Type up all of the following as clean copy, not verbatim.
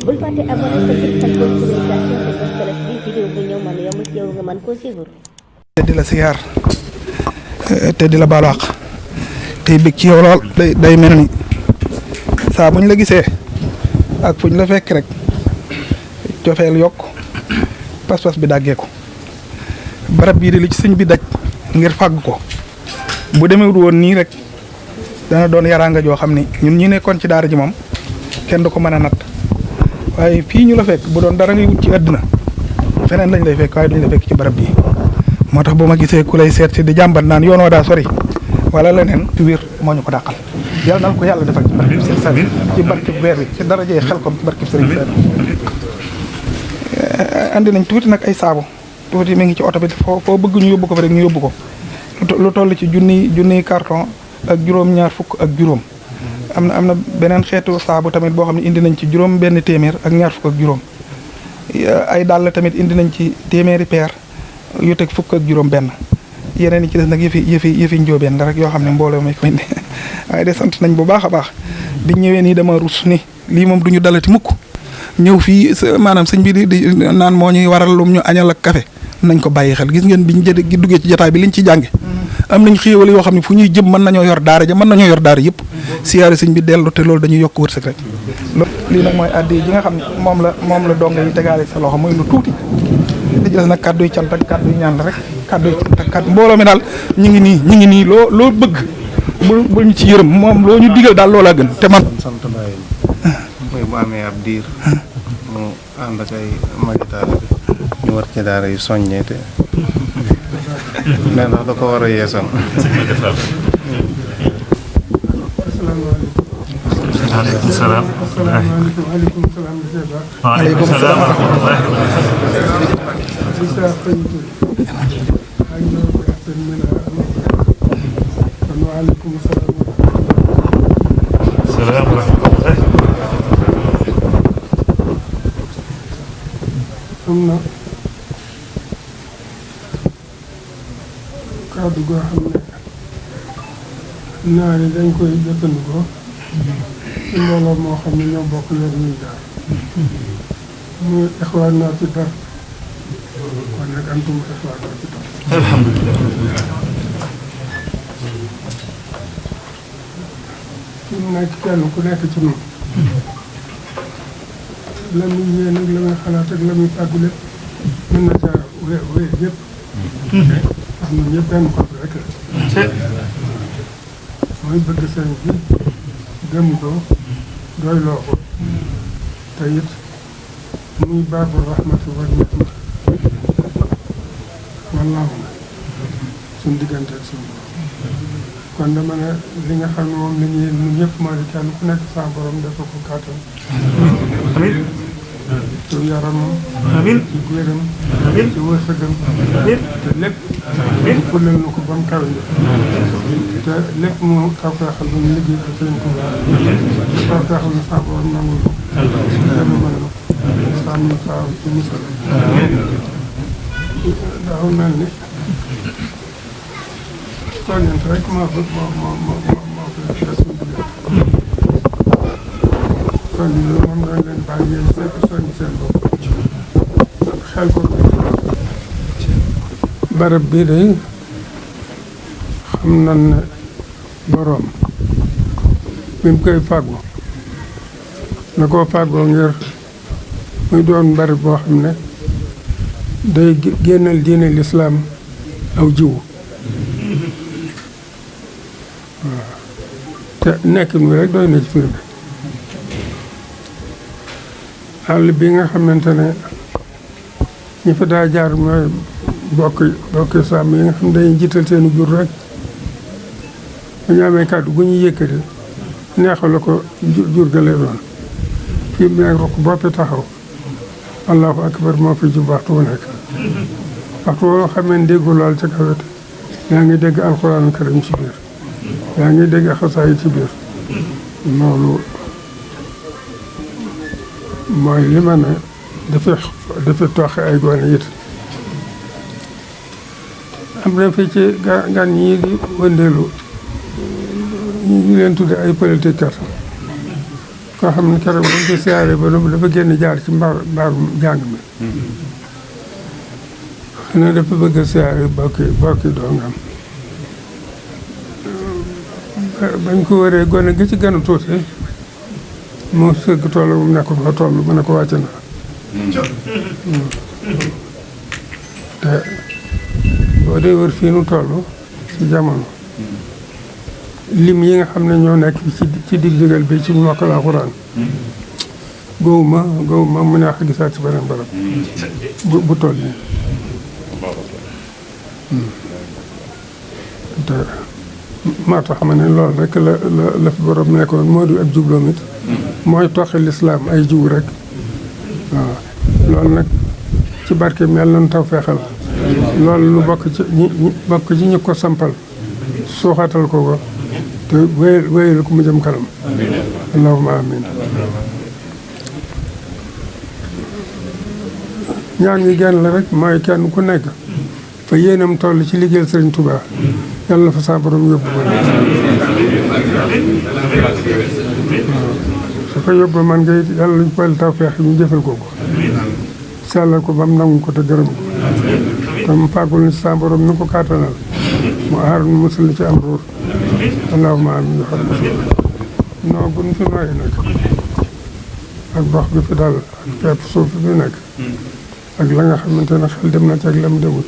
bul fàtte abonné sa site Khelcom communication te bës cloche bi vidéo bu ñëw man yomb ci yow nga mën koo suivre. te di la siyaar te di la baalu àq tey bëgg ci yow lool day mel ni saa buñ la gisee ak fuñ la fekk rek cofeel yokk pas-pas bi dàggeeku barab bii de li ci sëñ bi daj ngir fàgg ko bu demewul woon nii rek dana doon yaraanga joo xam ni ñun ñi nekkoon ci daara ji moom kenn du ko mën a natt waaye fii ñu la fekk bu doon dara ngay wut ci àddina feneen lañ lay fekk waaye duñ la fekk ci barab bii moo tax bu ma gisee ku lay seet si di jàmbat naan yoon wa daa sori wala leneen ci wér moo ñu ko dàqal yàlla na ko yàlla defal ci barkib seen sal ci barkib weer bi ci darajee Khelcom ci barkib sëriñ Sall andi nañ tuuti nag ay saabu tuuti mi ngi ci oto bi foo bëgg ñu yóbbu ko fa rek ñu yóbbu ko lu toll ci junniy carton ak juróom-ñaar fukk ak juróom am na beneen xeetu saabu tamit boo xam ne indi nañ ci juróom benn téeméer ak ñaar fukk ak juróom ay dàll tamit indi nañ ci téeméeri peer yu teg fukk ak juróom benn yeneen yi ci des nag yëfi njóobeen la rek yoo xam ne mbooloo may ko indi waaye de sant nañ bu baax a baax biñ ñëwee nii dama rus ni lii moom du ñu dalati mukk ñëw fii maanaam sëñ bi di naan moo ñuy waral lum ñu añal ak café nañ ko bàyyi xel gis ngeen biñ gi duggee ci jotaay bi liñ ci jànge am nañ xéewal yoo xam ne fu ñuy jëm mën nañoo yor daara ja mën nañoo yor daara yëpp siyaare sëñ bi dellu te loolu dañuy yokk wërsëg rek lii nag mooy addi ji nga xam ne moom la donga yi tegaale sa loxo mooy lu tuuti di des nag kàddu yi cant ak kàddu yi ñaan la rek kàddu yi cant ak kàddu mbooloo mi daal ñu ngi nii loo bëgg bu ñu ci yërëm moom loo ñu digal daal loolaa gën te man sant bàyyi mooy bu amee ab diir mu ànd ak ay magitaale bi ñu war ci daara yu soññee te nee na da ko war a yeesal. waaleykum salaam. waaleykum salaam wa rahmatulah. salaam wa rahmatulah. am na kàddu goo xam ne naa ni dañ koy jëfandikoo ci mbooloo moo xam ne ñoo bokk yor ñuy daal muy ixwaan naa ci dar kon nag antum ixwaan naa ci dar alhamdulilah. fi mu nekk kenn ku nekk ci ñun la muy yéen ak la muy xalaat ak la muy fàggu lépp mën na caa wéy yëpp ndax ñun ñëpp benn xol bi rek la mooy bëgg sëriñ bi gëm ko doy loo ko te it muy baabu rahmatu wa nihma wallaahu suñ diggante ak suñu borom kon dama ne li nga xam ne moom la ñuy ñun ñëpp moo di kenn ku nekk sa borom dafa ko kàttan amiin. ci yaramam amiin. ci wéram amiin. ci wërsëgam amiin. te lépp mu fulal nu ko ba mu kawe te lépp mu taw feexal ba ñu liggéey ko sëriñ Tuuba taw feexal na sa borom nangul ko dama mën a sàmm saa ci musal daaw mel ni tooñante rek moo fi des suñu diggante kon loolu moom nga leen bàyyi ngeen seet soññ seen bopp xel ko barab bii de xam nañ ne boroom bi mu koy fàggu na koo fàggoo ngir muy doon barab boo xam ne day génnal diine lislaam aw jiwu waaw te nekkin wi rek doy na ci firnde àll bi nga xamante ne ñi fa daa jaar mooy bokk sàmm yi nga xam ne dañuy jiital seenu jur rek bu ñu amee kàddu gu ñuy yëkkati neexal la ko jur ga lay doon fii mu nekk rokk boppi taxaw allahu akbar moo fi jub waxtu wu nekk waxtu woo xamee ne déggu lool ca kawet yaa ngi dégg alxuraan karim ci biir yaa ngi dégg xasaay ci biir loolu mooy li ma ne dafa toxe ay gone it am na fi ci gan ñii di wëndeelu ñu leen tudde ay politique kat koo xam ne keroog buñ ko siyaare ba dafa génn jaar ci mbaarum jàng mi xanaa dafa bëgg a siyaare bokki doongam bañ ko waree gone gi ci gën a tuuti moo sëgg toll mu ne ko fa toll mu ne ko wàcc na te boo dee wër fii nu toll ci jamono lim yi nga xam ne ñoo nekk ci dig-digal bi ci mokkal alxuraan gowuma mu neex a gisaat ci beneen barab bu toll nii te maa tax ma ne loolu rek la fi borom nekkoon moo di ak jubloom it mooy toxi lislaam ay jiw rek waaw loolu nag ci barke mel nañ taw feexal loolu lu bokk ci ñu ko sampal suuxatal ko te wéyal ko mu jëm kanam allahumma amin ñaan gi genn la rek mooy kenn ku nekk fa yéenam toll ci liggéeyal Sëriñ Tuubaa yàlla na fa sa borom yóbbu man su ko yóbbu man ngay yàlla luñ boole tawfeex ñu jëfal ko sellal ko ba mu nangu ko te gërëm ko te mu fàggul ni sa borom ni ko kàttanal mu aar nu musul ci am ruur allahumma amin yo xam noo gun fi nooyi nag ak gox bi fi dal ak fepp suuf bi nekk ak la nga xamante ne xel dem na ci ak lam demut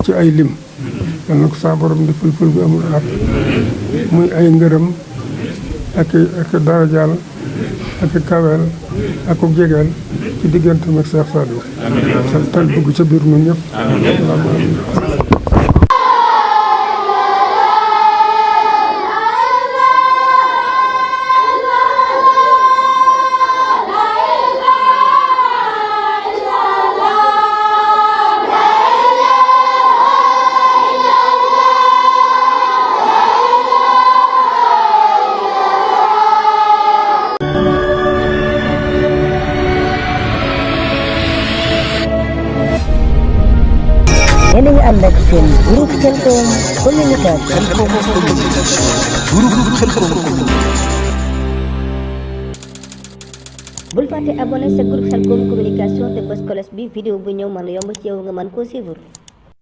ci ay lim yal na ko sa borom di ful bi amul at muy ay ngërëm ak darajaal ak kaweel ak ko jegeel ci diggante mag Seex Saaliw sa tal dugg ca biir ñun ñëpp yéen a ngi ànd ak seen groupe Khelcom communication. bul fàtte abonné sa groupe Khelcom communication te bës cloche bi vidéo bu ñëw mën a yomb ci yow nga mën koo suivre.